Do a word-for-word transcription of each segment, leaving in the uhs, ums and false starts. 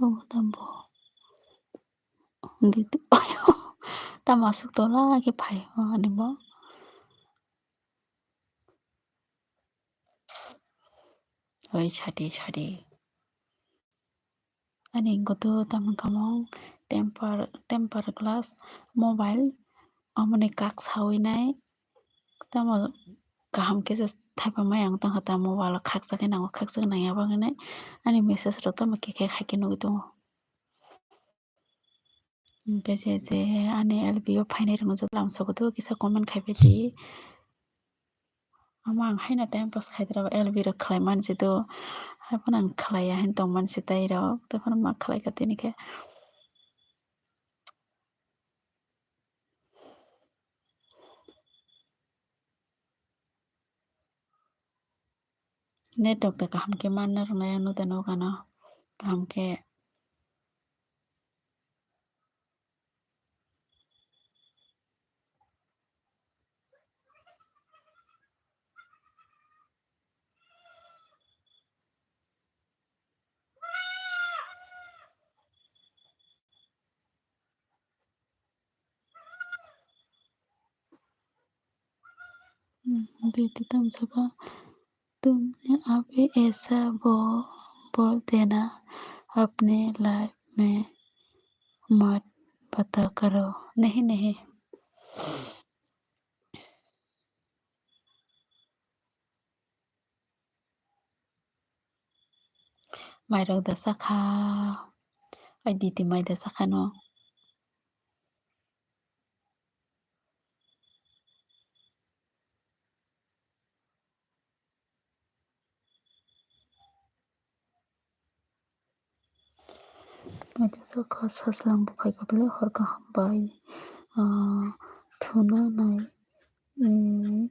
Omo tamo. Didi. Tamo aswk tola khe phai o ani bo. Oi sadi sadi. Ani goto tamo kamong temper, temper glass mobile amoni kak sawi nai tamo kaham khe se thaipa mai ang tongkha tamo mobile o khaksa khe nango khaksa khe nangya bagwi nai ani message rok tamo khe khe hai khe nugwi tongo. Hwnkhe je je ani L B o phainai rokno joto lamsogo do kisa comment khaibai di. Omo ang haino time pass khai rw L B rok khlai mansi do, haiphano ang khlaiya hin tong mansi tei rok, tei phano ma khlai kha tini khe. Network da kaham khe manna rwnai ano da nokano kaham khe. Didi tamsaka, तुमने अभी ऐसा बो-, बोल देना, अपने life में मत बता करो। नहीं, नहीं। Mairok da sakha. Ai didi mai da sakha no. Mai da sakha saslang bo phaikha bele hor kaham bai, ah, thuna nai. Nini,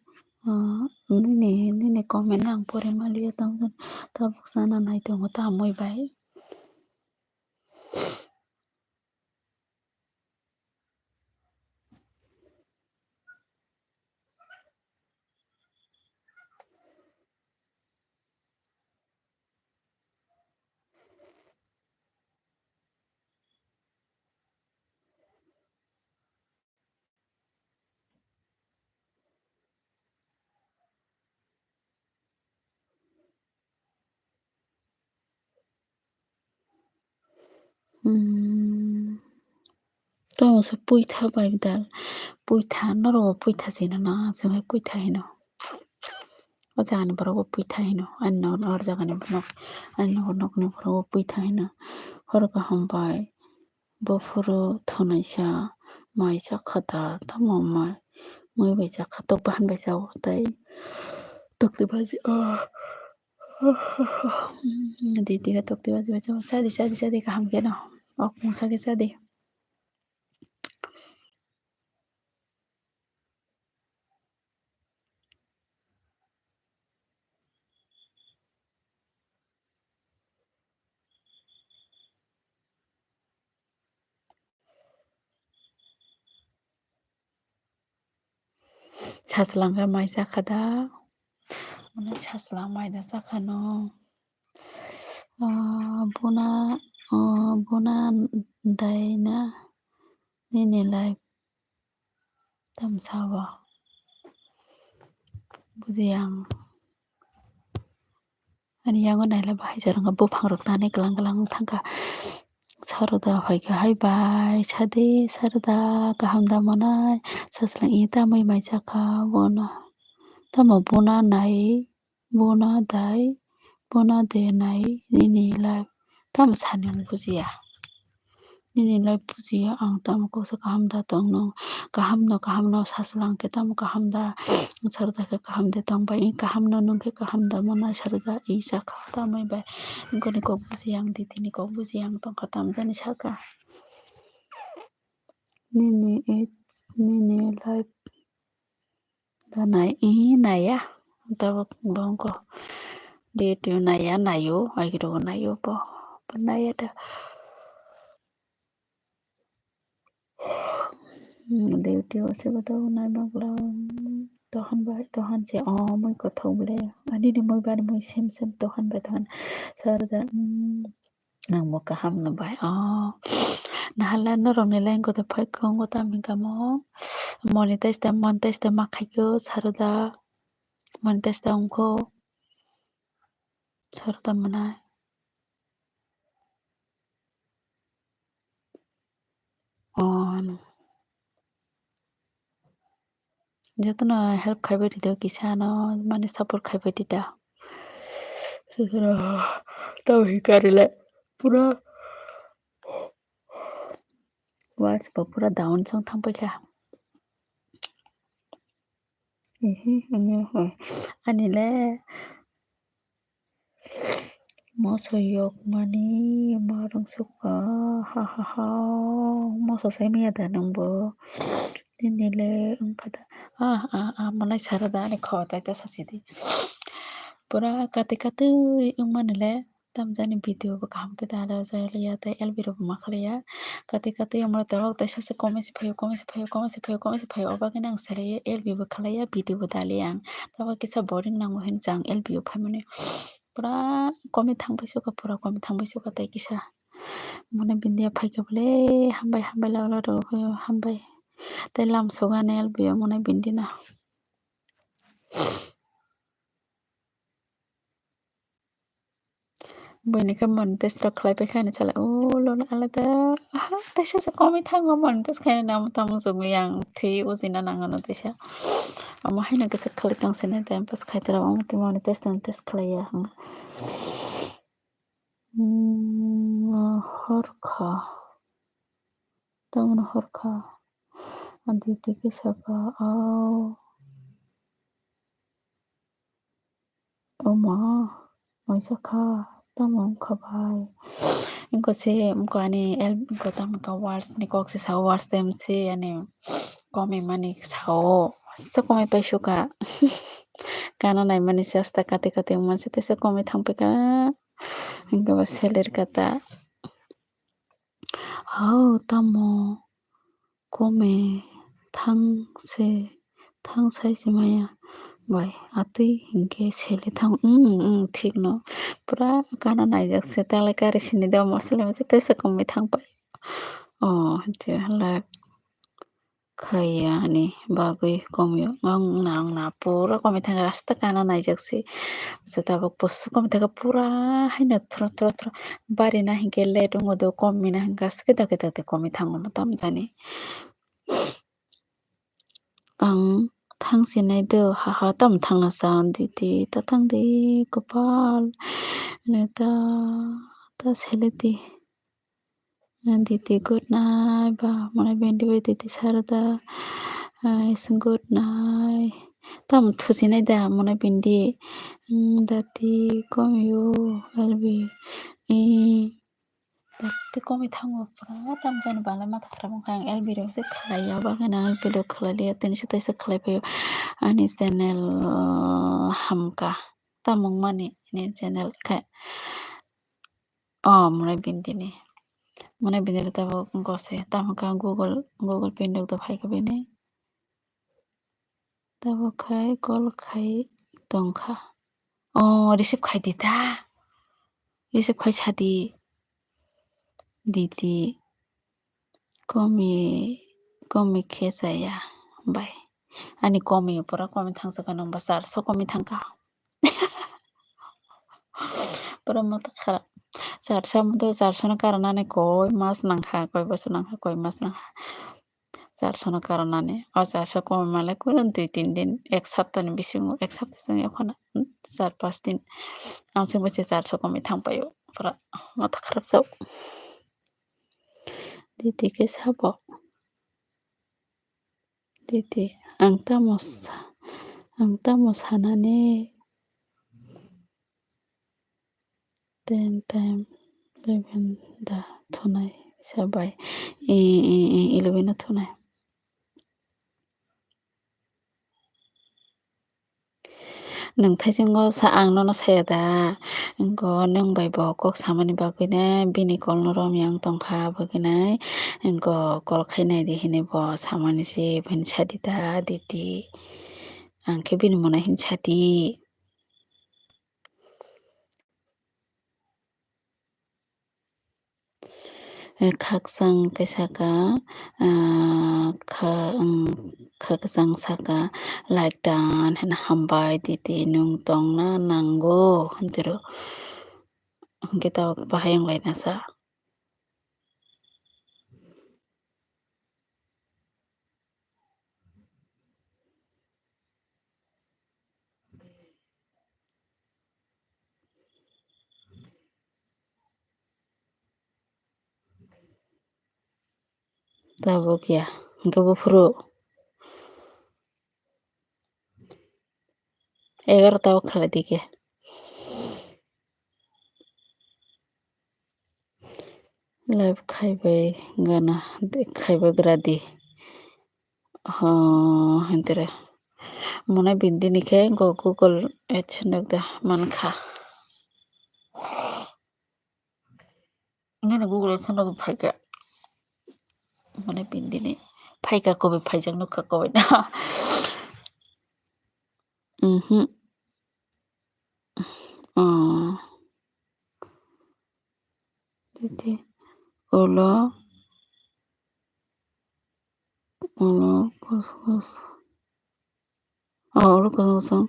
nini, nini comment ang pore maliya, tamo tabuk sana nai tongo, tamoi bai. Hmm. Tamo se puitha bai dal. Puitha, norok bo puitha se hino na, chwng hai puitha hino. O jaga ni borok bo puitha hino. Ani nor, nor jaga ni borok, ani nor, nok ni borok bo puitha hino. Horo kaham bai. Buphuru thunaisa mai chakha da, tamo mai, mui bai chakha, tok bahan bai chao tei tok twi baji, ah, di tiga tok twi baji bai chao, chadi, chadi, chadi, kaham khe no, ok mungsa khe chadi. Sachwlang khe mai chakha da? Mwnwi sachwlang mai da chakha no? Ah, buna, ah, buna dai na nini life? Tamsa o buji ang. Ani yango naila bahai jarwng buphang rok tani klang klang thangkha. Saroda hoikha hai bai sadi, Saroda kaham da mwnai? Sachwlang i tamwi mai chakha bono. Tamo buna nai? Bona dai, bona de nai nini life. Tamo sani ang bujiya. Nini life bujiya ang tamo koksa kaham da tongno. Kaham no, kaham no sachwlang khe tamo kaham da. Saroda khe kaham de tong bai. Kaham no nung khe kaham da mano saroda i chakha tamoi bai. Goni kok bujiya ang, didi ni kok bujiya ang tongkha tamjani saka. Nini age, nini life. Da nai, i naiya. Tabuk bongko. Date naiya, naio. Agiro naio bo. Bo naiya da. Hmm, date o se bo to nai bagla. Tohan bai, tohan se. Oh, mui kothok ble. Ani ni mui bari mui sem sem tohan bai tohan. Sarda, hmm. Nangbo kaham no bai. Oh. Nahala norokni line kotor phai khe wngkha tamo hwnkhe amo monetize da, monetize da ma khaikhe o saro da. Monetize da wngkha o saro da mwnai. Oh, ano. Jotono help khaibai rida kisa no, mane support khaibai rida. Tamo hwnkhe ari le pura watch bo pura down song thang paikha. Ani le. Moso yok mani ma rwngsukha, ha, ha, ha. Moso sai maya da nwngbo? Nini le wngkha da. Ah, ah, ah, monai sara da ani kho tai ta sachidi. Pura kati kati wngmani le tamjani video bo kaham khe da ala jaliya tei L B rok bo ma khlaiya. Kati kati omo rok tabuk taisa se comment se phaio, comment se phaio, comment se phaio, comment se phaio. Obagwi nang selaiya L B bo khlaiya, video bo daliya ang. Tabuk kisa boring nango hinwi chang L B o phaimani. Pura komi thang bai sukha, pura komi thang bai sukha tei kisa. Mane bindia phaikhe bole hambai, hambai lalo rw hambai. Tei lam sugani L B o mane bindina. Buini khe monetize rok khlai paikha ani chala. O lolo alada. Aha, teisa se komi thango monetize khaina namo tamo chugwi ang thwi ujina nangano teisa. Omo haino kisa khlai tong sini time pass khai tora omo twi monetize tong test khlaiya. Hmm, horkha. Tamoni horkha. Aditi khe saka, "Au." Oma, waisa kha, tamo wngkha bai? Wngkha se, wngkha ani el-, wngkha tamo wngkha words ni kok se sao, words tem se ani komi mani sao, se komi paisukha. Kana nai mani se asta kati kati wngmani se tesa komi thang paikha. Hingke bo seler kata. Hao tamo kome thang se, thang sai se maya bai atwi hingke sele thang, mm, mm, thik no pura kana naijak se talai kari sini do mosole mosole tesa kome thang pai. O je halak. Khaya ni bagwi komio wngna wngna pura komithang asta kana naijak se. Tabuk posu komithang pura haino thro thro thro bari na hinkhe late wngo do komi na hinkhe aswk dakhe dakhe komi thango tam jani. Ang thang sinai do haha tam thangna sa didi ta thang di kopal ta ta sele di. Didi good night ba mwnai bindi bai didi sarada. Good night. Tamo thusinai da mwnai bindi. Dati komio L B. Dati komi thango pura tamjani bala matha khara bangkha ang L B rok se khlaiya bagana L B rok khlaiya tini se taisa khlai phaio ani channel hamka tamung mani ani channel khe. O mwnai bindi ni. Mwnai bindi le tabuk wngkha se. Tamo khe ang Google, Google Pay rok do phai khe bini. Tabuk khai call khai tongkha. O receive khai di ta. Receive khai sa di. Didi. Komi, komi khe chaya bai. Ani komi pura komi thangsa khe nang ba charso komi thangkha. Pura mata kharap. Charso mata charso no karanani koi mas nangkha, koi bosor nangkha, koi mas nangkha. Charso no karanani. O charso komi male kunu dui tin din, ek sapta ni bisingo, ek sapta song ekhona, hmm, char pas din. Ang sing bose charso komi thangpaio. Pura mata kharap chao. Didi khe sabo. Didi, ang tamo sa-, ang tamo sanani ten time eleven da thunai sa bai. E, e, e, eleven o thunai. Nwng thaichungo sa ang nono saya da, wngkha nwng bai bo kok samani bagwino bini kolno romwi ang tongkha, bagwino wngkha kol khainai di hinwi bo samani se, buini sadi da didi, ang khe bini mona hini sadi. Khakchang khe saka, ah, kha-, um, khakchang saka, like done, heno hambai titi nwng tongna nango, hwntwiro. Hwnkhe tabuk bahai wng laina sa. Tabuk ya, hwnkhe buphuru egarota o khalai di khe. Live khaibai gana, khaibai gra di. Ho, hwntwiro. Mone bindini khe go Google AdSense rok da mankha. Nini Google AdSense rok phaikha. Mone bindini phaikha, kobe phaijak nukha kobe na. Mhm. Oh. Titi ulo, ulo kus kus. Oh, ulo kus kus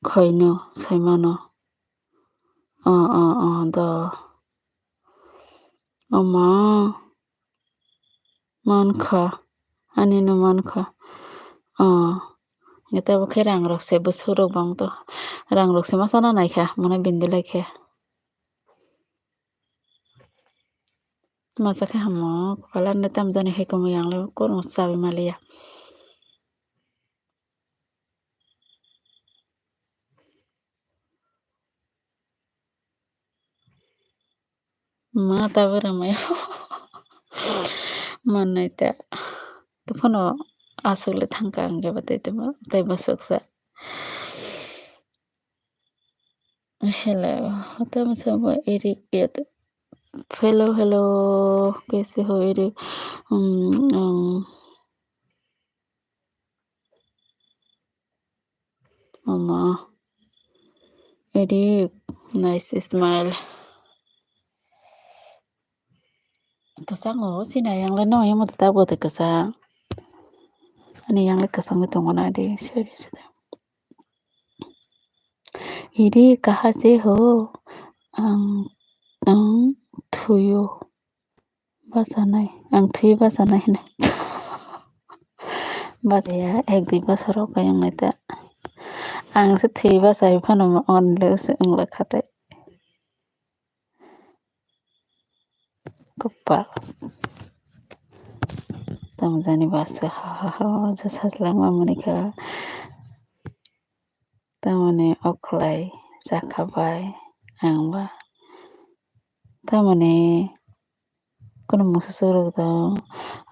khaino saimano. Oh, oh, oh, do. Oma. Mankha, ani no mankha. Oh, hwnkhe tabuk khe rang rok se bwswk rok bang to, rang rok se masa na naikha, mane bindi lai khe. Masa khe hamo, kopal ani tamjani hai komo yang le, kono chabi maliya. Ma tabuk rwmai mannai ta. Tei phano aswk le thangkha ang khe bo tei, tei bo, tei bwswk sa. Hello, tamo sabo Eric yat. Hello, hello, kaise ho Eric? Um, um. Mama. Edi, nice smile. Kwchang o, sini yang le no, yang mata bo de kwchang. Ani yang le kwchang tongo na di, sorry, sorry. Edi kaha se ho, ang, ang thuyo. Bachanai, ang thwi bachanai hwnwi. Bachaya, ek dui bosor rok khe wng lai ta. Ang se thwi bachai phano onle se wng lai kha tei. Kwpal. Tamo jani bwswk ha ha ha ha sajlak ma mani kha. Tamoni okhlai chakha bai ang ba. Tamoni kunu mungsa sukrok tong.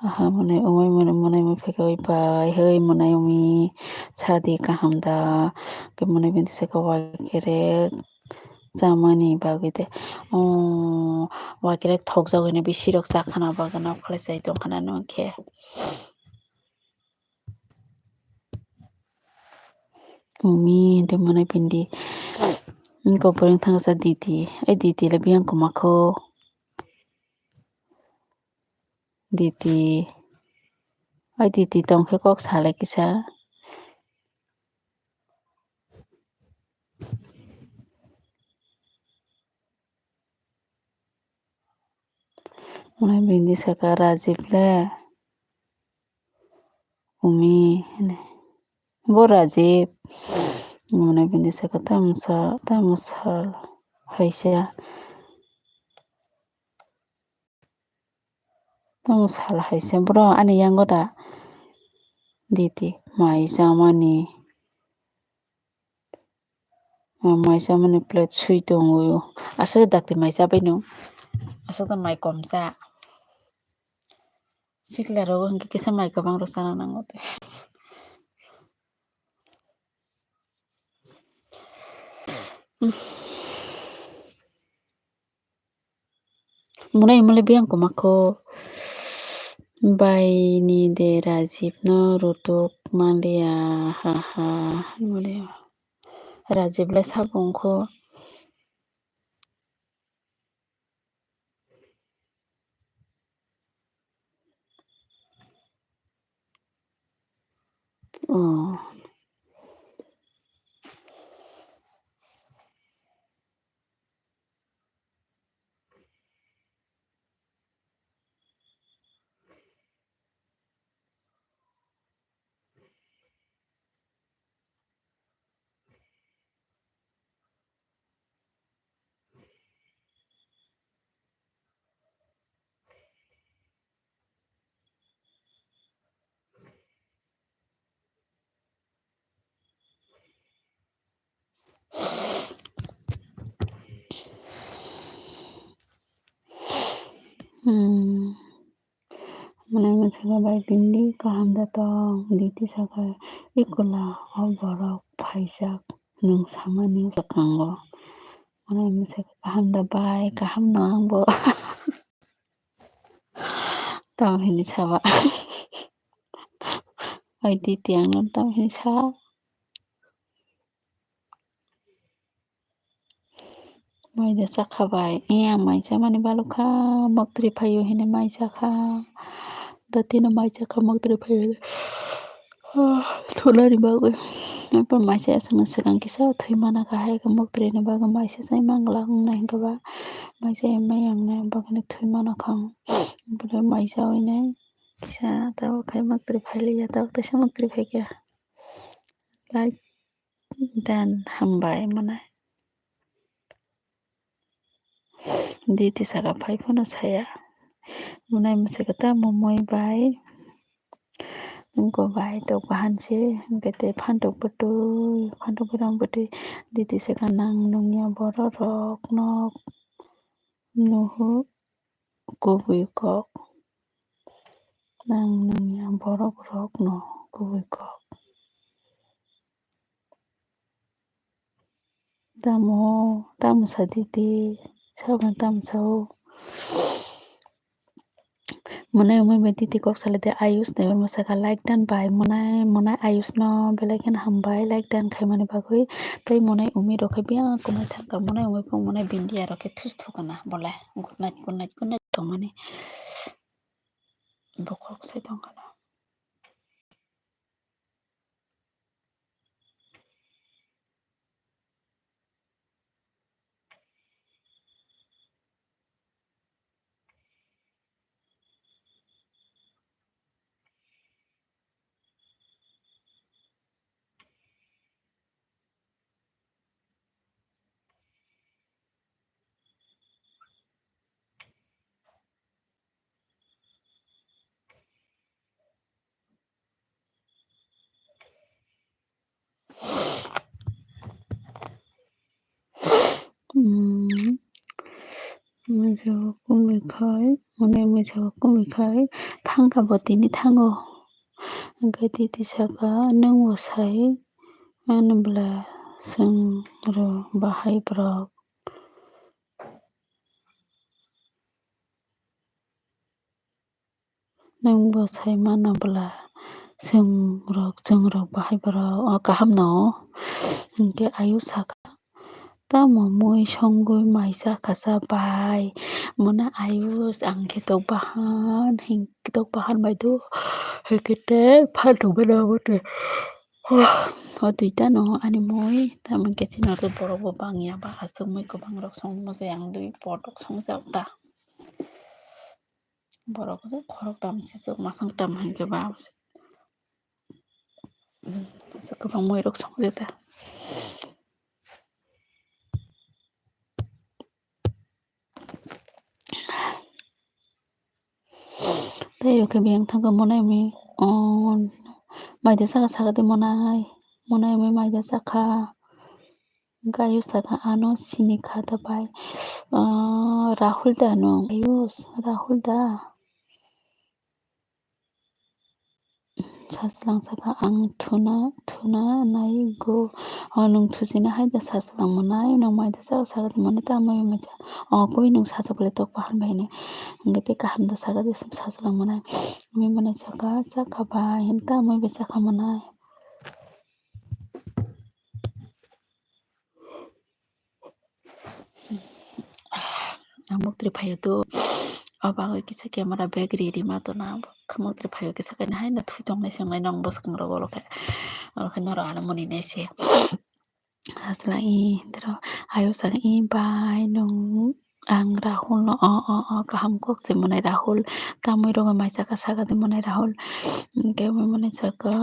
Aha mwnai umui mwnai mwnai mui phaikha bai pai hoi mwnai umi sadi kaham da. Khe mwnai bini saka wai kerek chamani bagwi de. O wai kerek thokjak hwnwi bisi rok chakhana bagwi nokhlai chai tongkhana nokhe. Umi hwnkhe mwnai bindi. Nokho bwrwi thangsa diti. Ai diti le biyang kwma kho. Diti. Ai diti tongkhe kok salai kisa. Mwnai bindi saka Rajib le umi hwnwi. Bo Rajib. Mwnai bindi saka tamo sa, tamo sal haisa. Tamo sal haisa bro ani yango da. Diti mai chamani. Mai chamani plate swi tongo. Aswk dakti mai chabai no. Aswk da mai kom cha. Sikla rogo hwnkhe kisa mai kwbang rw chana nango tei. Mwnai mwnai biyang kwma kho. Bai ni de Rajib no rutuk manliya ha ha. Rajib le sabo wngkho. Oh. Hmm. Mwnai mwnsa khe bai bini kaham da tong, diti saka, "Ikula, o borok phaijak, nwng samani swkango." Mwnai mwnsa khe kaham da bai, kaham no ang bo. Tamo hini saba. Oi diti ang no tamo hini sa. Maida chakha bai. Iya, maisa mani balukha, moktri phaio hini maisa kha. Datino maisa kha moktri phaio hini. Ah, thulani bagwi. Abo maisa aswkno swkang kisa thwi mana kha, hai khe moktri ni bagwi maisa sai mangla wngnai hinkhe ba maisa emai ang nai bagwi thwi mana kha. Obo maisa oi nai kisa tabuk khai moktri phai liya, tabuk teisa moktri phai kha. Like dan hambai mwnai. Diti saka phai phano saya. Mwnai mwsaka tamo moi bai. Wngko bai tok bahan se, hwnkhe tei phantok bwtwi, phantok bwrang bwtwi. Diti saka nang nungya borok rok nok nuhu kubui kok. Nang nungya borok rok no kubui kok. Tamo, tamo sa diti, sabang tamo sao. Mwnai umui bai diti kok salai de Ayush naibar mwsaka like dan bai mwnai, mwnai Ayush no belai kheno hambai like dan khaimani bagwi. Tei mwnai umi rok khe biyang kumui thangkha, mwnai umui phung mwnai bindia rok khe thus thukana bole. Good night, good night, good night tongmani. Bokhorok sai tongkhana. Hmm. Mwnai mwnsa khe kumui khai, mwnai mwnsa khe kumui khai, thangkha bo tini thango. Hwnkhe titi saka, "Nwng bo sai mano bwla?" Chwng rw bahai borok. Nwng bo sai mano bwla? Chwng rok, chwng rok bahai borok, o kaham no. Hwnkhe Ayush saka, "Tamo mui songwi mai chakha sa bai? Mwnai Ayush, ang khe tok bahan, hing tok bahan bai do, hwnkhe tei phan tongmani abo tei." O duita no ani mui, tamo hwnkhe chini oro borok bo bang ya ba, aswk mui kwbang rok songwi masa yang dui pot rok songjak ta. Borok se khoroktam se chwk masang tam hinkhe ba se, se kwbang mui rok songjak ta. Tei rok khe biyang thangkha mwnai mui, o, maida chakha saka de mwnai, mwnai mui maida chakha. Hwnkhe Ayush saka, "Ano sini kha da bai, ah, Rahul da nwng?" Ayush, "Rahul da?" Sachwlang saka, "Ang thuna, thuna nai go." "O, nwng thuchina hai da sachwlang mwnai, nwng maida chakha saka de mwnai, tamo mui maida." "O, koi nwng sacha bole tok bahan bai hinwi." Hwnkhe tei kaham da saka de sachwlang mwnai. Mui mwnai saka, "Chakha bai," hinwi tamo bai chakha mwnai. Ang moktri phaio to. Abagwi kisa camera bag ri ri ma tona, khamuk twi phaio kisa kaina hai na thui tong nai se wngnai nong bwskango oro khe, oro khe norok ano muni nai se. Sajla i toro ayo saka i bai nung ang Rahul no o o o kaham kok se mwnai Rahul tamwi rogwi mai saka saka di mwnai Rahul hwnkhe mwnai saka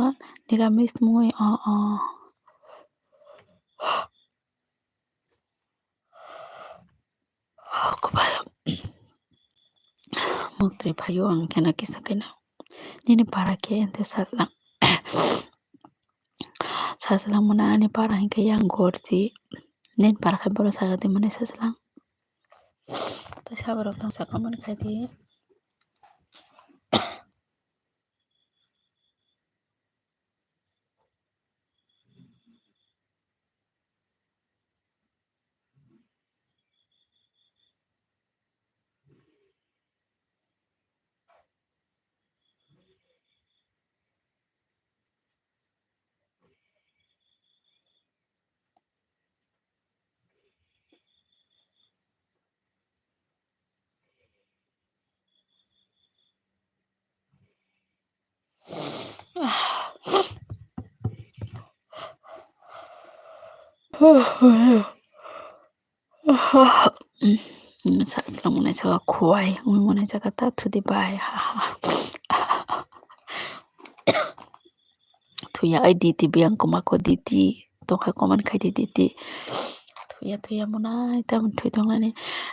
niramis mui o o. Kopal muktwi phaio ang kheno kisa kheno nini para khe ente sajla. Sajla mwnai ani para hinkhe yang gorji nini para khe bono saka di mwnai sajla. Tei saborok tong saka mani khai di. Sajla mwnai saka khuwai wngwi mwnai saka ta thudi bai. Thuya ai diti biyang kwma kho diti tongkha comment khai di diti. Thuya thuya mwnai tamoni thui tongnani.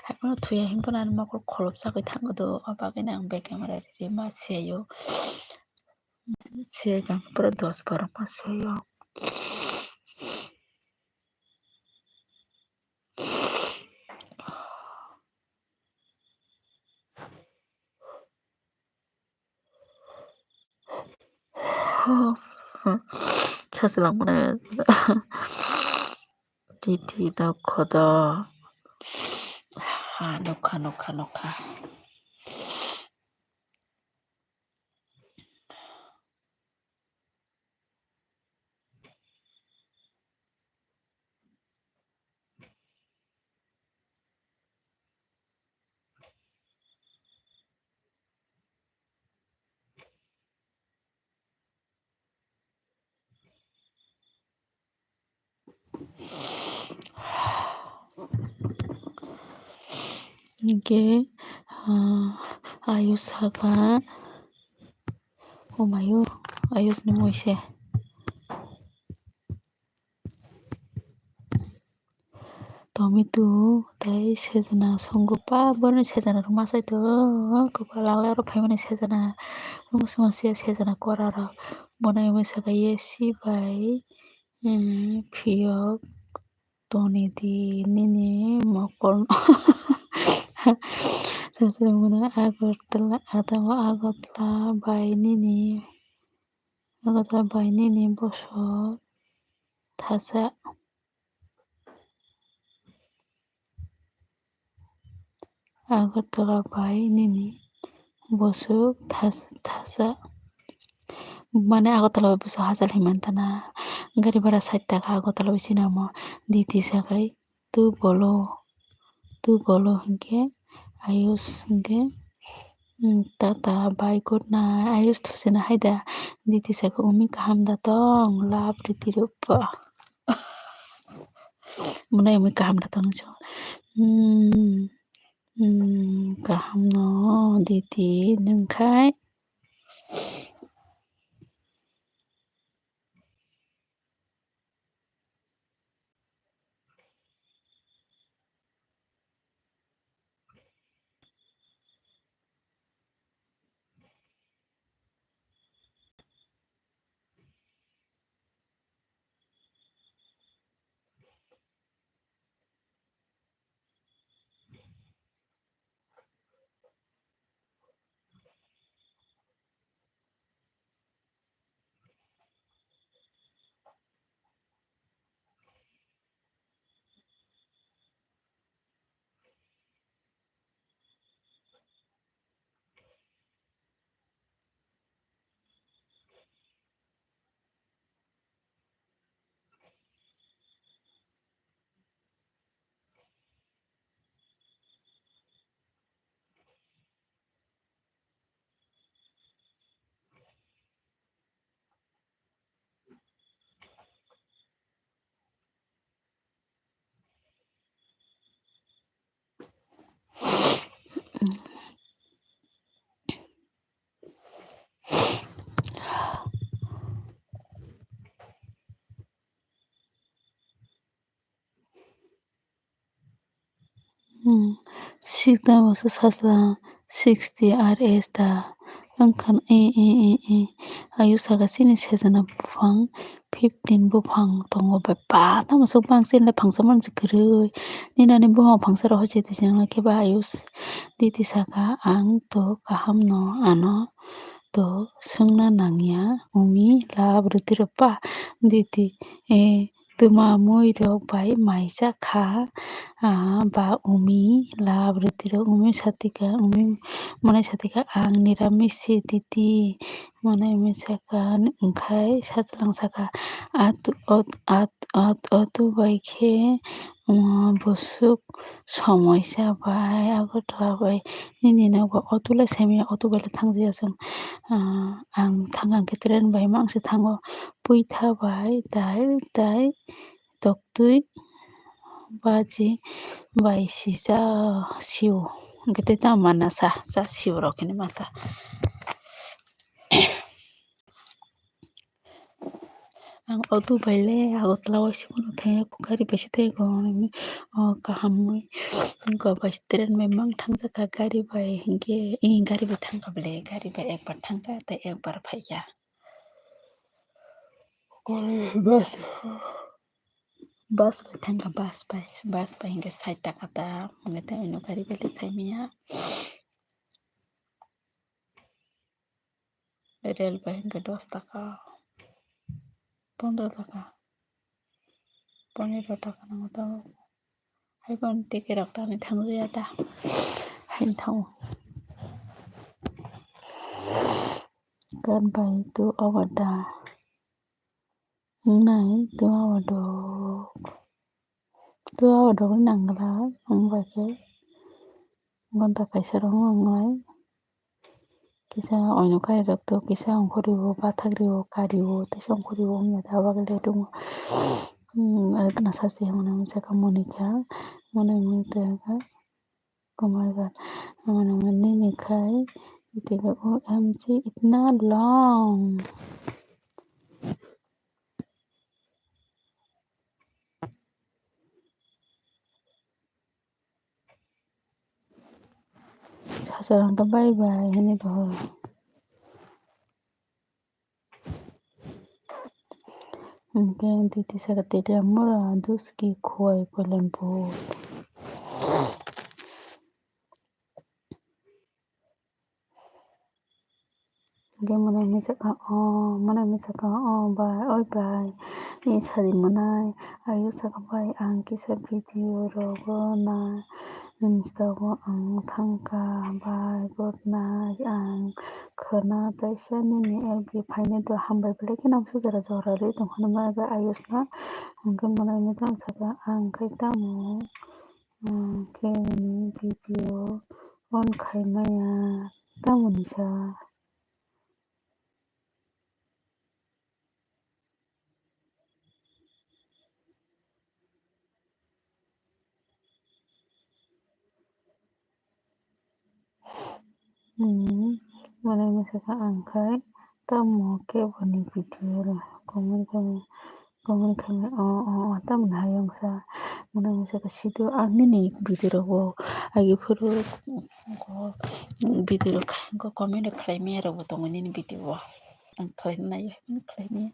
Haiphano thuya hinphano ani mokol kholop sagwi thango do. O bagwino ang bag camera ri ma se o. Se kang pura dos barok ma se o. Sajla mwnai titi nokho do. Ha nokha nokha nokha. Hinkhe, ah, ayus saka, omayo, ayus ni mui se. Tomato tei sejana songo pa boroni sejana rok ma sai tongo kopal alai aro phaimani sejana omo se sejana kora rok bono omo saka yesi bai phiyok toni di nini mokol no sasa mano Agartala abo Agartala bai nini Agartala bai nini bosok thasa. Agartala bai nini bosok thas-, thasa. Mane Agartala bai bosok hachal hinwi mantana. Gari bhara sait taka Agartala bai sinamo diti sakai tu bolo, tu bolo hinkhe ayus hinkhe. Hmm, tata bai good night. Ayus thusina haida. Diti saka umi kaham da tong. Love riti rupa. Mwnai umi kaham da tong cho. Hmm, hmm, kaham no diti nungkhai. Hmm, sixty tamo se sajla, sixty R S da. Wngkha, e, e, e, e. Ayuk saka chini sejana buphang, fifteen buphang tongo bai. Ba, tamo se bangsin le phangsa mansi kwrwi. Nini ani buphang phangsa rok hoite twijlang khe ba ayuk s-, diti saka, "Ang to kaham no ano to swngna nangya, umi lab rwtwi rw pa." Diti, e, twma mui rok bai mai cha kha, ah, ba umi lab rwtwi rok umi satika, umi mwnai satika, "Ang niramis se diti," mwnai umi saka, wngkhai sajlang saka, "At-, at-, at-, at-, atu bai khe, um, bwswk somoisa bai Agartala bai nini nogo auto le saimanya, auto bai le thangjaya chwng, ah, ang thangkha hwnkhe train bai mangsi thango." Puitha bai dai dai toktwi baji bai si cha sio. Hwnkhe tei tamo mana sa, cha sio rok hwnwi masa. Ang auto bai le Agartala waisa phano thangya, gari bai se thangya, o kaham bai se train bai mang thangjakha, gari bai hinkhe, ee, gari bai thangkha ble, gari bai ekbar thangkha tei ekbar phaikha. Bus, bus bai thangkha, bus bai, bus bai hinkhe sait taka ta, hinkhe tei ono gari bai le saimanya. Rail bai hinkhe dos taka, pondro taka, pondro taka nango tabuk. Haiphano ticket rok dani thangjaya ta, haino thango. Kan bai tu obo da. Wngnai two hour dok, two hour dok nangla, wngbai khe ghonta kaisa rok wngnai. Kisa oino kari rok to kisa ongkhorwi o, bathakri o, kari o, teisa ongkhorwi o wngya da, abo bagwi late wngo. Hmm, agna sachi hwnwi masa kha Monika, mwnwi mwnwi tongkha. Komarga, mwnwi mwnwi nini khai, tei O M G itna long. Sachwrang to bye bye hwnwi rohor. Hwnkhe titi saka tete mura duski khuai koilan bo. Hwnkhe mwnai misa kha o, mwnai misa kha o bai, oi bai, ni sadi mwnai, ayuk saka bai ang kisa video rogo na Insta o ang thangkha bai, good night, ang khwna taisa nini F B phainai do, hambai belai kheno ang se jora jora rwi tongkha nang bai ayuk saka, hwnkhe mwnai misa kha ang khai tamo. Khe nini video on khai maya tamoni sa? Hmm, mwnai misa kha ang khai tamo kebo ni video rw comment khaimani, comment khaimani, o, o, o, tamoni hai wngkha, mwnai misa kha sido ang nini video rok o agi phuru video rok comment rok khlai maya rok bo tongo nini video o, ang khlai nai khlai maya.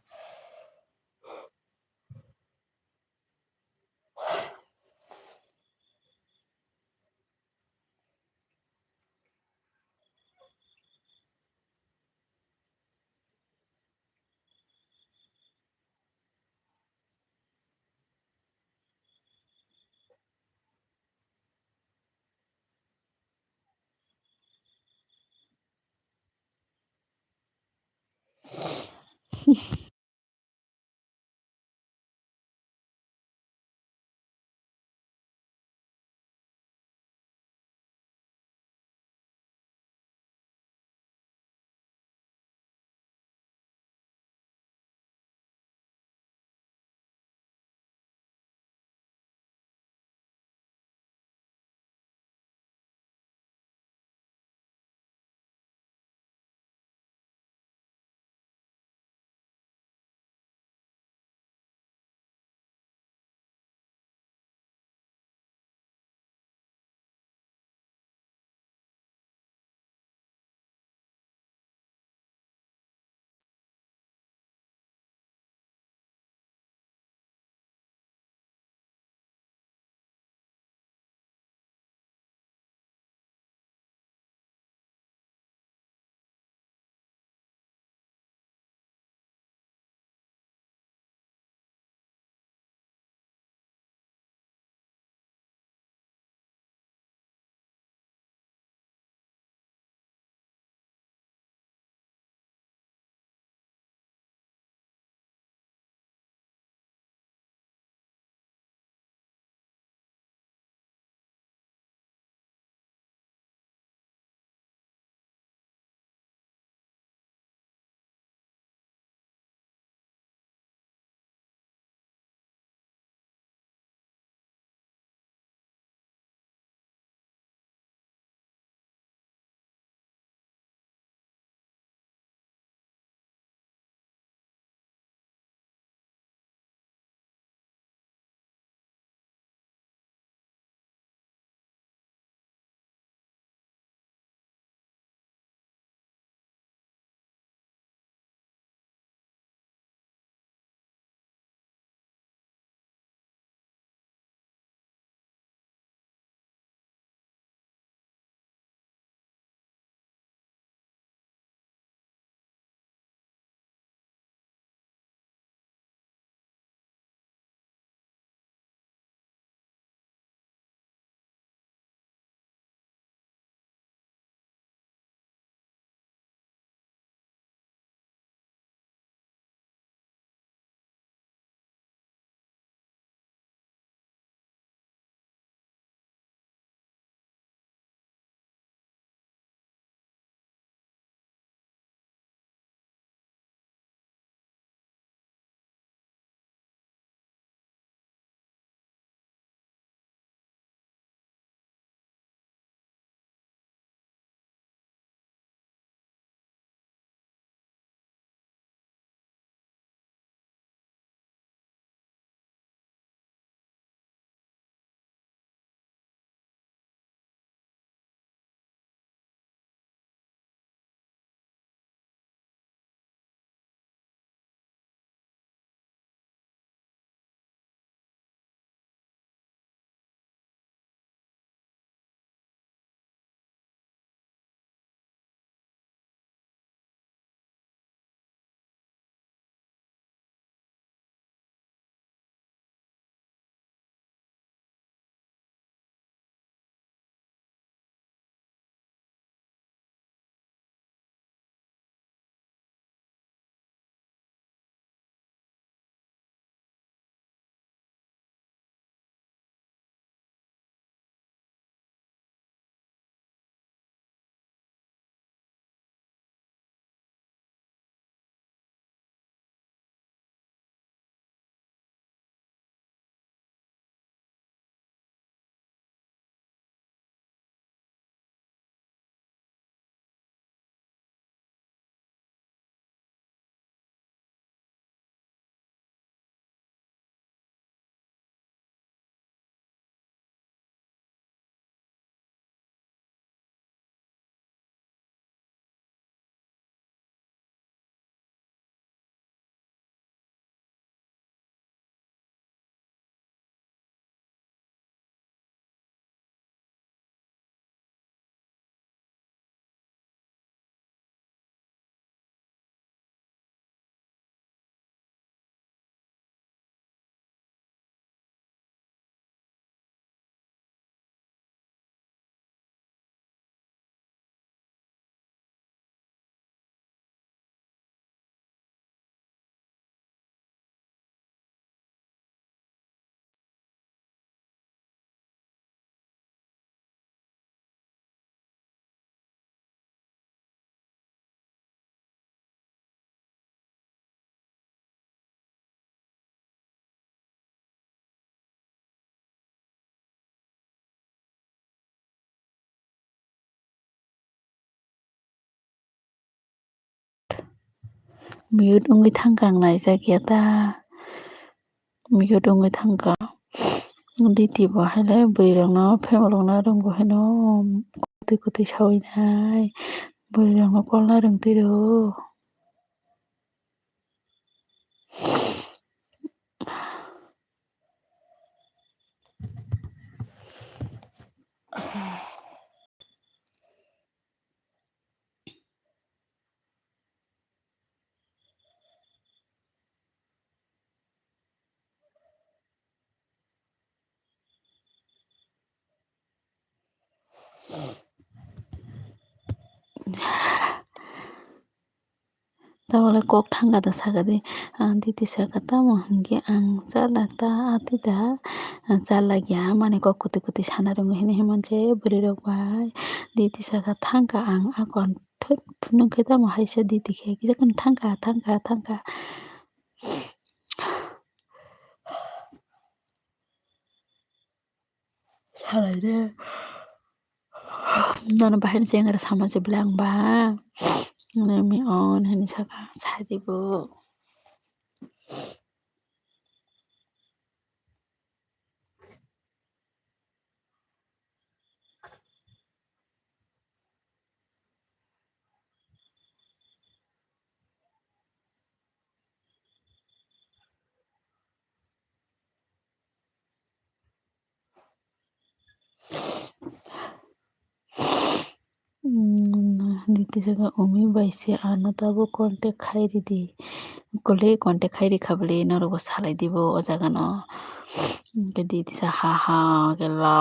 Mute wngwi thangkha ang naijak ya ta. Mute wngwi thangkha. Diti bo haile bwrwi rokno phema rwngna rwngwi haino kwtwi kwtwi sawi nai. Bwrwi rokno kolna rwngtwi rw. Tabole kok thangkha da saka di. Ah, diti saka tamo hinkhe ang chalak ta atita, ah, chalak ya mani kok kwtwi kwtwi sana rwngwi hinwi himon je bwrwi rok bai. Diti saka thangkha ang akon thut phunuk khe tamo haisa diti khe kisa kheno thangkha thangkha thangkha. Salai de. Nono bahai ni chengra sama se bwlai ang ba. Nono mi on hini saka sadi bo. Diti saka umi bai se ano tabuk contact khai ridi. Kole contact khai rikha bwle norok bo salai dibo o jaga no. Hwnkhe diti sa ha ha khe la.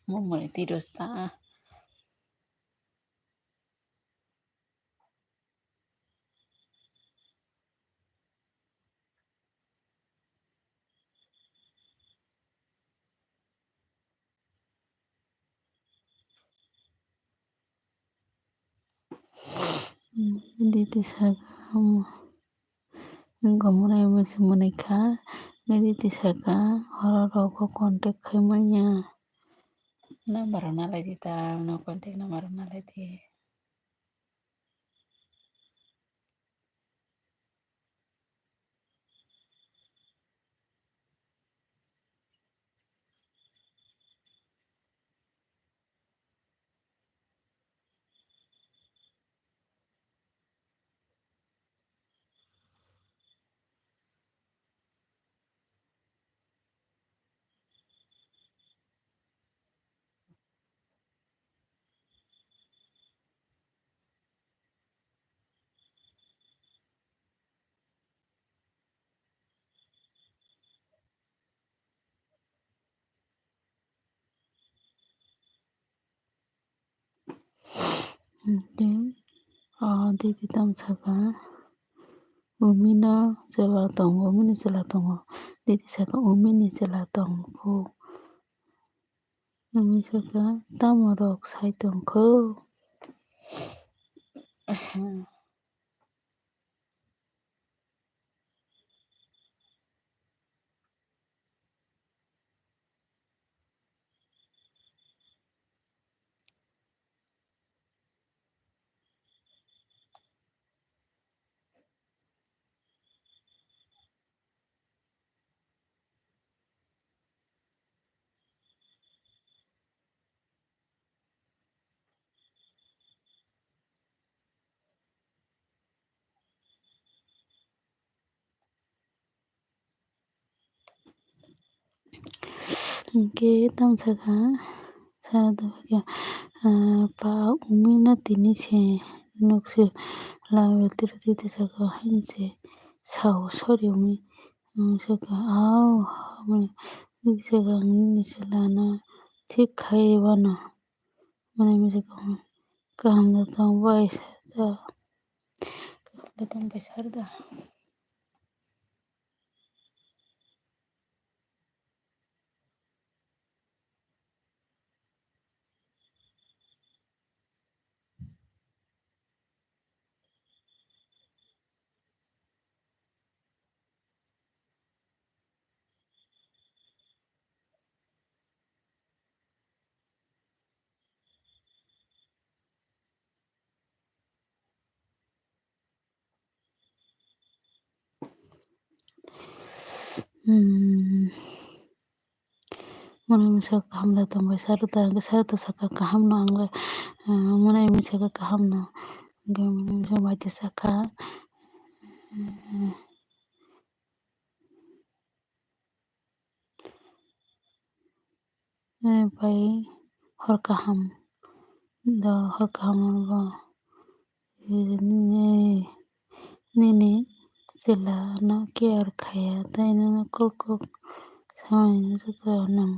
Mumuni tiro sa. Diti saka, um, gomora mese mwnwi kha, diti saka, oro rok o contact khai manya. Number rok nalai di ta, no contact number rok nalai di. Hwnkhe o diti tamo saka, umi no chwla tongo, umi ni chwla tongo. Diti saka umi ni chwla tongkho. Umi saka tamo rok sai tongkho. Hwnkhe tamo saka, sara tongkha, ah, pa umi no tini se nukse labi tiri titi saka haini se sao sori umi, um, saka, "Au," hwnwi titi saka, "Ang nini chwla no thik khai rw ano." Mwnwi misa kaham da tong bai sa da. Kaham da tong bai sa da. Hmm. Mwnai mwnwi saka kaham da tongbai, Sarada, Sarada saka kaham no ang le, ah, mwnai mwnwi saka kaham no. Hwnkhe mwnai mwnwi saka bai twi saka, eh, eh, bai hor kaham da, hor kaham bo. Nini, nini chwla no care khaiya, tei nono kok kok samani joto nwng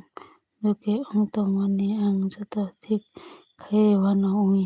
duki wng tongmani ang joto thik khaiwi uanw wnwi.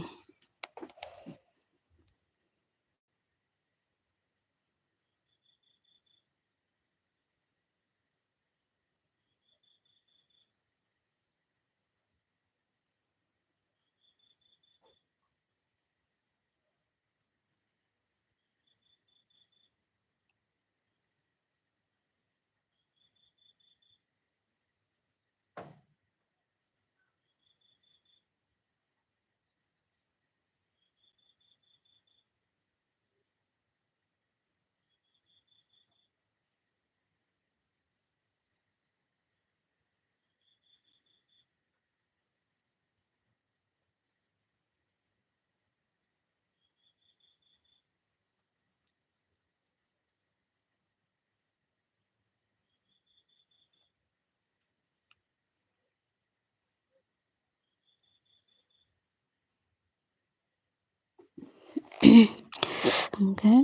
Hwnkhe,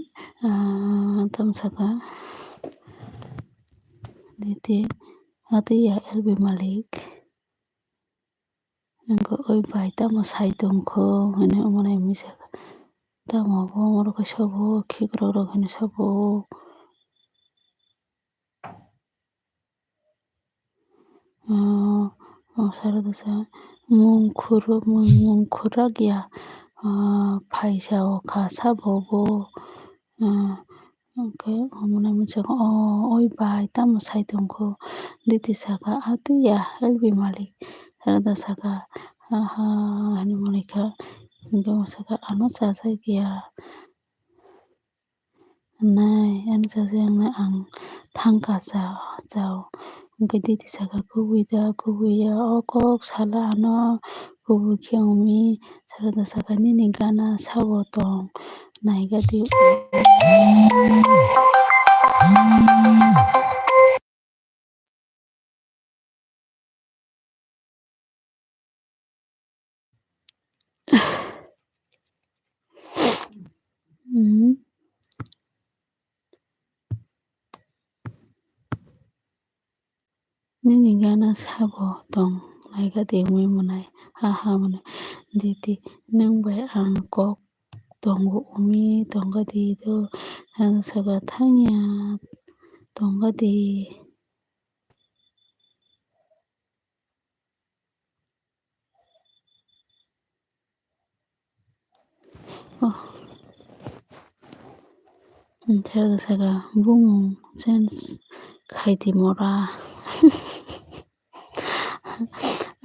ah, tamo saka, diti, ati ya L B Malik. Hwnkhe, "Oi bai, tamo sai tongkho?" hwnwi omo nai misa. Tamo bo omo rok khe sabo, khikrok rok hwnwi sabo. Ah, oh, Sarada sa, mung khuru-, mung, mung khurjak ya, ah, phaisa o kha sabo bo, ah, hwnkhe omo nai misa, "O, oi bai, tamo sai tongkho?" Diti saka, "Ati ya, L B Malik." Sarada saka, "Ha ha," hwnwi mwnwi kha, hwnkhe omo saka, "Ano chajak ya." Nai, ano chajak nai ang thangkha cha, chao. Hwnkhe diti saka, "Kubui da, kubui ya, o kok sala ano kubui khe wngmi." Sarada saka, "Nini gana sabo tong, naigadi." Hmm. Nini gana sabo tong, naigadi wngwi mwnai, ha ha mwnai. Diti, nwng bai ang kok tongo wngwi tongkha di do, ang saka thangya tongkha di. Oh. Sarada saka bumung change khai di mora.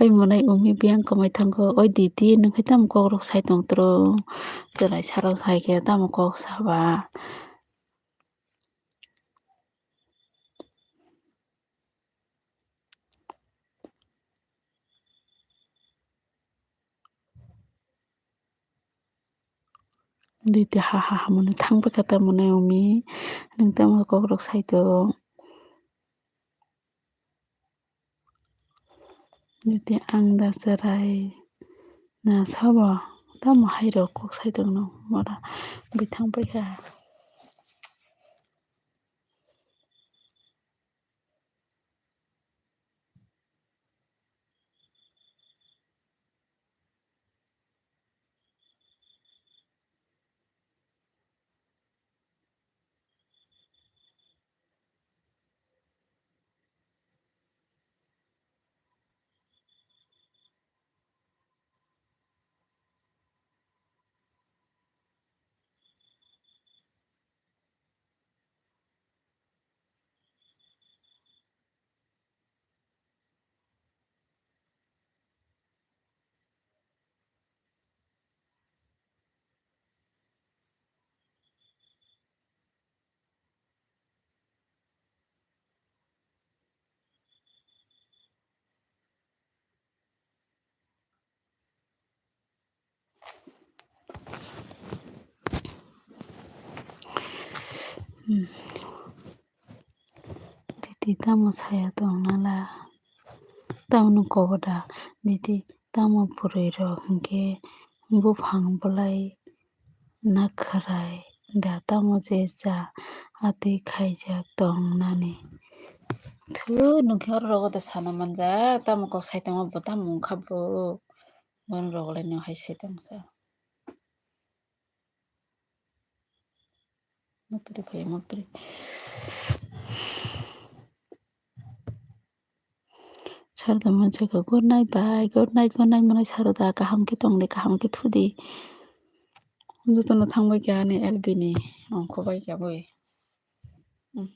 Oi mwnai wngwi biyang kwmai thango. Oi diti, nwng khe tamo kok rok sai tong tro? Chwrai salo sai khe tamo kok saba? Diti ha ha ha mwnwi thang bwkha ta mwnwi wngmi, nwng tamo kok rok sai tong? Diti ang da chwrai na sabo tamo hai rok kok sai tongno mora bwthang paikha. Titi tamo saya tong nala? Tamno koboda? Titi tamo pwrwi rok hinkhe buphang bwlai nakhwrai da tamo je cha atwi khaijak tong nani? Thu, nwng khe oro rogo da sana manjak, tamo kok sai tongma bo tamo wngkha bo, bono rogo lai nwng hai sai tongsa. Muktrwi phai, muktrwi. Sarda manjaka, "Good night, bye. Good night, good night," manai Sarda, kaham khe tong di, kaham khe thu di. Jotono thang bai kha ani L B ni ongkho bai kha boi. Hmm.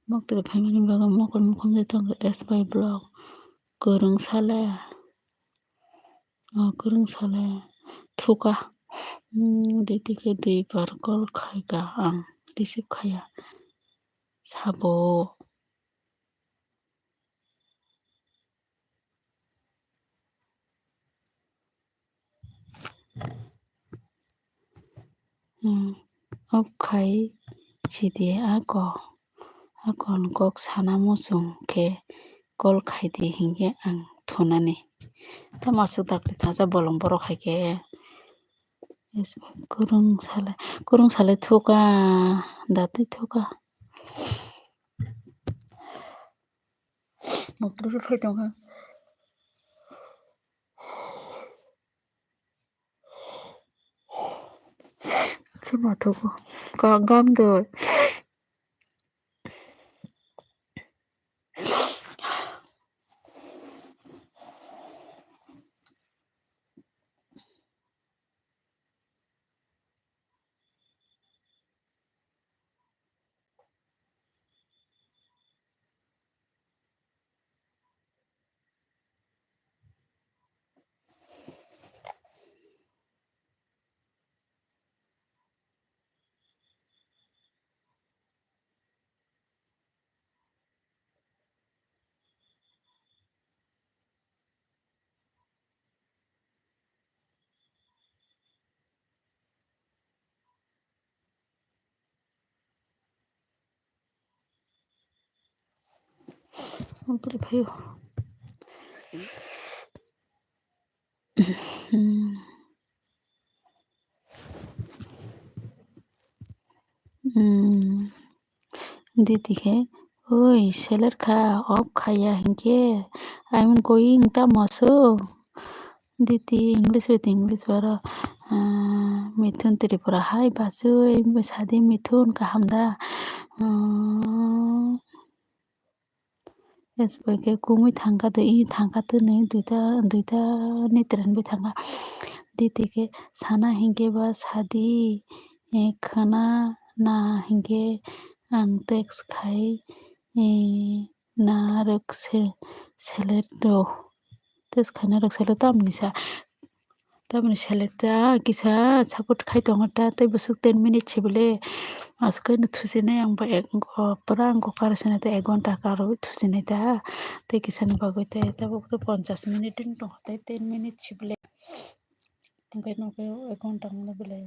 Muktrwi phaimani bagwi mokol mukhumjwi tongo S Y block. Kwrwng sale, o kwrwng sale thuka. Hmm, diti khe dui bar call khaika ang, receive khaiya. Sabo. Hmm, off khai sidi ako, ako kok sana muchung khe call khaidi hinkhe ang thunani. Tamo aswk dakti thacha bolong borok hai khe. Kwrwng sale, kwrwng sale thuka, datwi thuka. Moktrwi phai tongkha. Sima thugo. Ka gam doi. Moktrwi phaio. Hmm. Diti khe, "Oi, seler kha, off khaiya hinkhe, I am going tamo aswk?" Diti English bai English baro, ah, Mithun Tripura hai bachwi, sadi Mithun kaham da? Ah, S Y khe kumui thangkha twi, i thangkha twi nwi duita, duita ni train bai thangkha. Diti khe sana hinkhe ba sadi, eh, khwna na hinkhe ang text khai, eh, narwk se, select do. Text khai narwk select tamni sa. Tamoni select ta kisa support khai tongo ta, tei bwswk ten minute se bole. Aswk no thusinai ang bo ek, pura ang karo sinai ta, ek ghonta karo thusinai ta. Tei kisani bagwi tei tabuk tei ponchas minute wng tongo, tei ten minute se bole. Hwnkhe nokhe ek ghonta wngmani bole.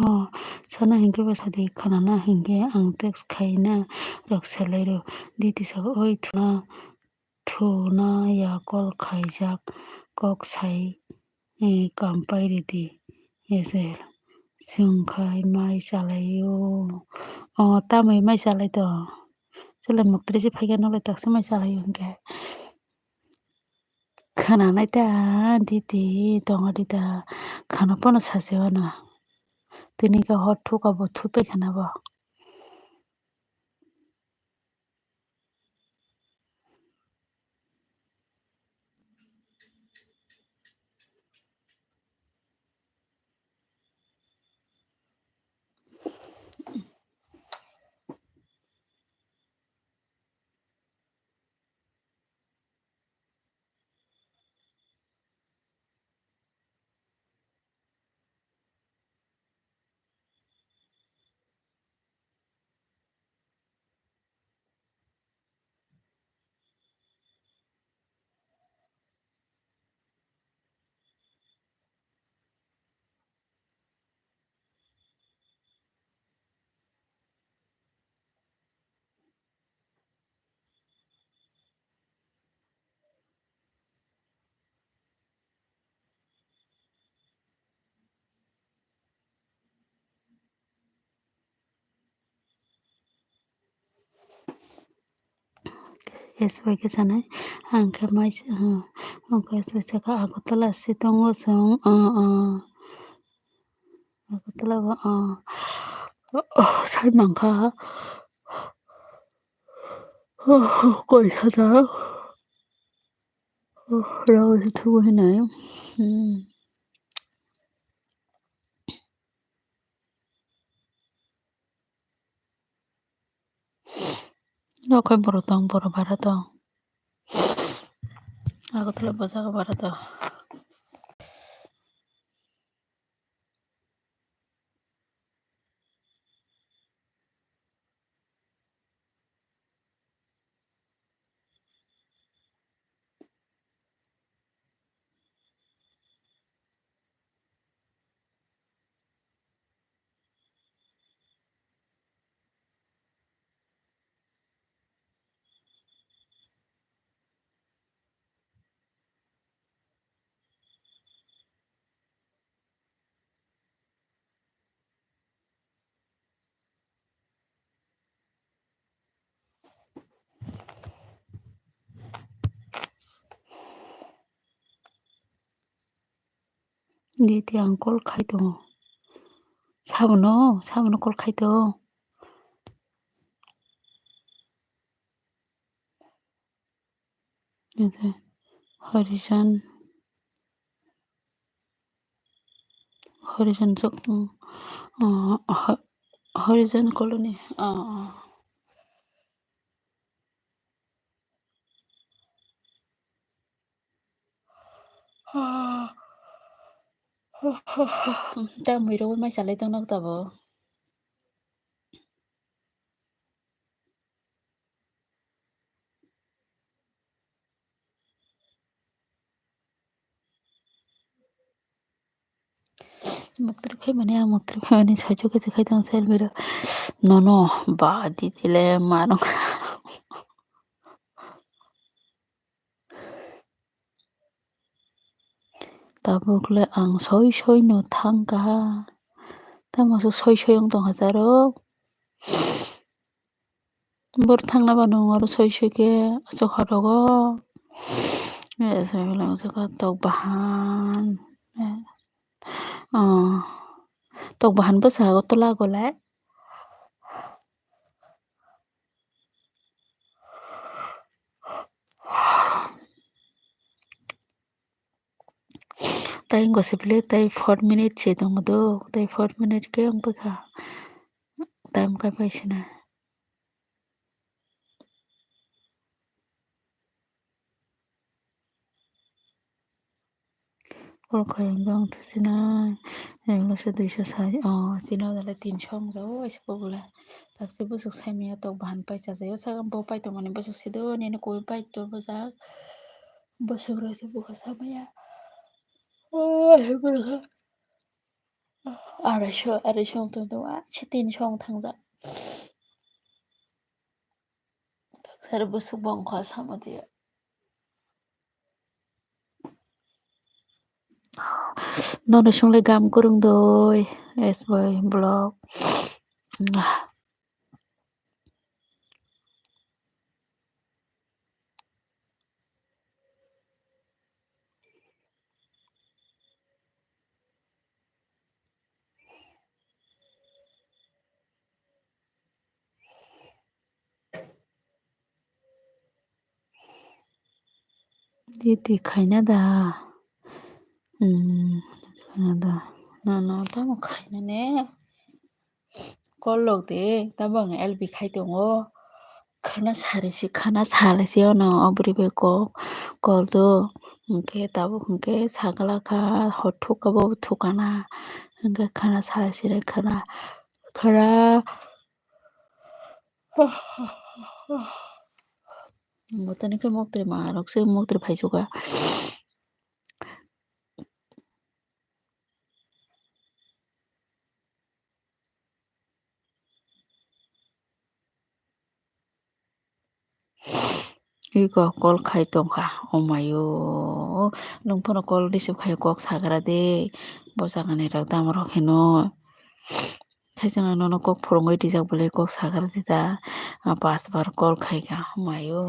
O, Khana hinkhe bo sadi, khana na hinkhe ang text khaina rok selai rw. Diti saka, oi thuna, thuna ya call khaijak kok sai, eh, kam pai ridi. Ese chwng khai mai chalai o. O tamwi mai chalai to. Chwla muktri se phaikhe nolai taksa mai chalai o hinkhe. Khana nai ta diti tongo dita khana pono sachi wano. Tini khe hor thuka bo thupai khana bo. S Y khe sanai, ang khe mai, ang khe saka Agartala se tongo chwng, ah, ah. Agartala o, ah, sai mankha. Koi sajak. Rao se thugo hinai. Hmm. Nokhai borok tong, borok bara tong. Agartala bwskango bara tong. Diti ang call khai tongo. Sabono, sabono call khai tongo. Horijan, Horijan jok, Horijan colony. Tei mwrwgwi mai chalai tongna tabuk. Muktri phaimani, ang muktri phaimani saichuk khe se khai tong selfie rok. Nono ba diti le ma rok. Tabuk le ang soi soi no thang kaha. Tamo se soi soi wng tong ha jaro. Bor thangna ba nung oro soi soi khe aswk hotogo. Tok bahan. Tok bahan bwsa Agartala golai. Tai wngkha sibole, tai four minute se tongo do, tai four minute khe wng bwkha time kai pai sina. Call khaiyang jang thusina, emla se duiso sai, o, chini o jale tinso wng jao, waisa kobole. Takse bwswk sai manya tok bahan pai chajaio, saka bo pai tongmani bwswk sido, nini koi pai tongma jak. Bwswk rok se bwkha samaya. O, hai bwkha. Arai so, arai so wng tong tong, ah, se tin song thangjak. Sari bwswk bo wngkha sama diya. Nono swnglai gam kwrwng doi, S boy vlog. Titi khaina da. Hmm, khaina da. Nono tamo khaina ne. Call log de, tamo ang L B khai tongo. Khana sari si, khana sali si ono, o bwrwi bai kok, call do. Hwnkhe tabuk hwnkhe sagala kha, hor thuk kha, bo thuk kana. Hwnkhe khana sali si, khana, khana. Bo tani khe moktrwi ma rok se moktrwi phaichuka. Iko call khai tongkha, omayo, nwng phano call receive khai kok sagra de, bo jagani rok tamo rok hino. Thaisano nono kok phurungwi rijak bwlai kok sagra de ta, ah, pas bar call khaikha, omayo.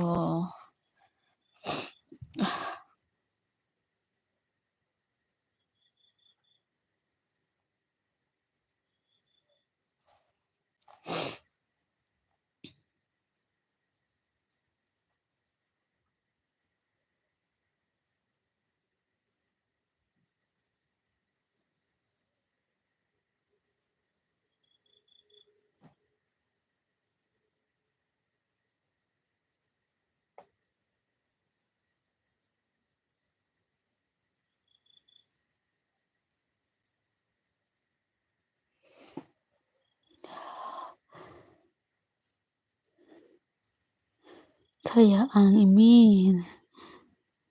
Thaya ang imi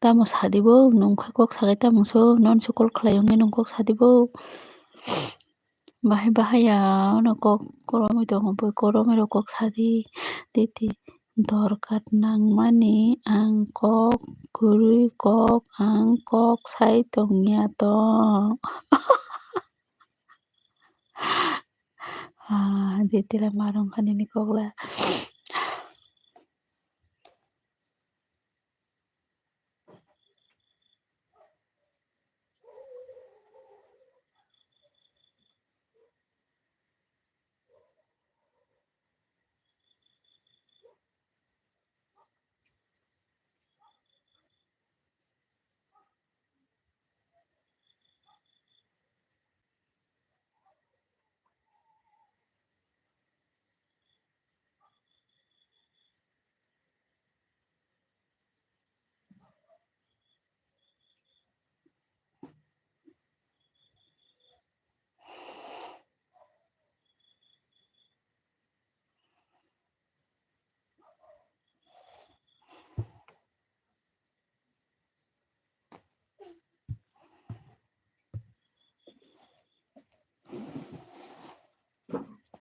tamo sadi bo, nwng khe kok sagai tamo so, non se call khlai wngwi nwng kok sadi bo. Bahai bahai ya, ono kok koromwi tongo, boi koromwi rok kok sadi. Titi dorkar nangmani ang kok kwrwi kok, ang kok sai tongya tong. Ah, Titi le ma rwngkha nini kok le.